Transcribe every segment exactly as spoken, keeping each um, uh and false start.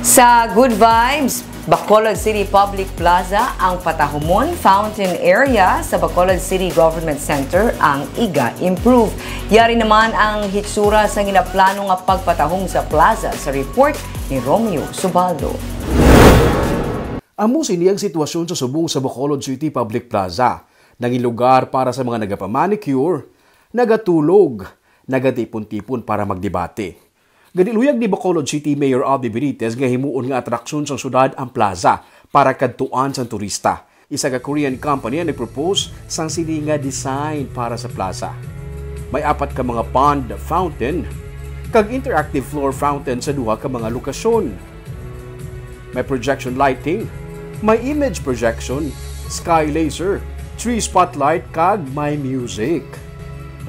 Sa Good Vibes, Bacolod City Public Plaza ang patahumon, fountain area sa Bacolod City Government Center ang iga-improve. Yari naman ang hitsura sa ginaplano nga pagpatahom sa plaza sa report ni Romeo Subaldo. Amo sini ang sitwasyon sa subong sa Bacolod City Public Plaza. Nangin lugar para sa mga nagapamanicure, nagatulog, nagatipon-tipon para magdebate. Giniluyag ni Bacolod City Mayor Abby Benitez nga himuon nga atraksyon sang syudad ang plaza para kadtuan sang turista. Isa ka Korean company ang nagpropose sang sini nga design para sa plaza. May apat ka mga pond fountain kag interactive floor fountain sa duha ka mga lokasyon. May projection lighting, may image projection, sky laser, tree spotlight, kag may music.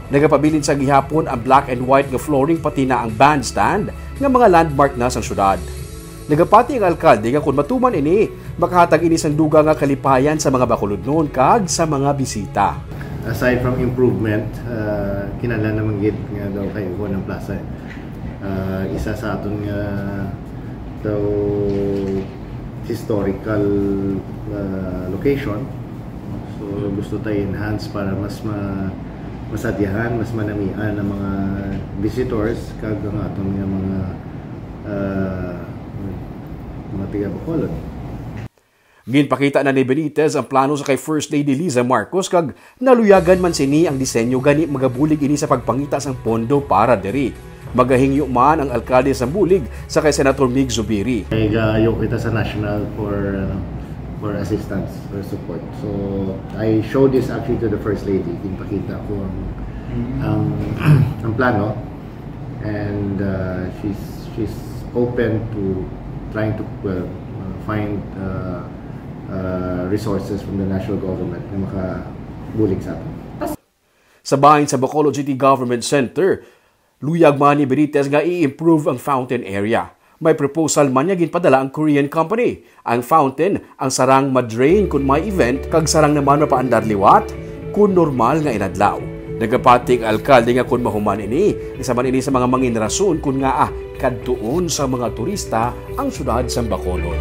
Nagapabilin sa gihapon ang black and white nga flooring pati na ang bandstand nga mga landmark na sang syudad. Nagapati ang alkalde nga kon matuman ini, makahatag ini sang dugang nga kalipayan sa mga Bacolodnon kag sa mga bisita. Aside from improvement, uh, kinahanglan naman gid nga daw kay ang plaza. Uh, isa sa aton nga daw historical uh, location. So gusto tayo enhance para mas ma masadyahan, mas manamian ang mga visitors kag ang aton nga mga uh, mga taga Bacolod. Ginpakita na ni Benitez ang plano sa kay First Lady Liza Marcos kag naluyagan man sini ang disenyo, gani magabulig ini sa pagpangita sang pondo para diri. Magahingyo man ang alkalde sang bulig sa kay Senator Mig Zubiri. Nagayo kita sa national for ano, for assistance, for support. So I showed this actually to the First Lady. Ginpakita ko ang ang, ang plano, and uh, she's she's open to trying to uh, find uh, uh, resources from the national government na makabulig sa atin. Sa bahin sa Bacolod City Government Center, luyag man ni Benitez nga i-improve ang fountain area. May proposal man nga ginpadala ang Korean company. Ang fountain, ang sarang ma-drain kon may event, kag sarang naman mapaandar liwat kon normal nga inadlaw. Nagapati ang alkalde nga kon mahuman ini, isa man ini sa mga mangin rason kon ngaa kadtuon sa mga turista ang syudad sang Bacolod.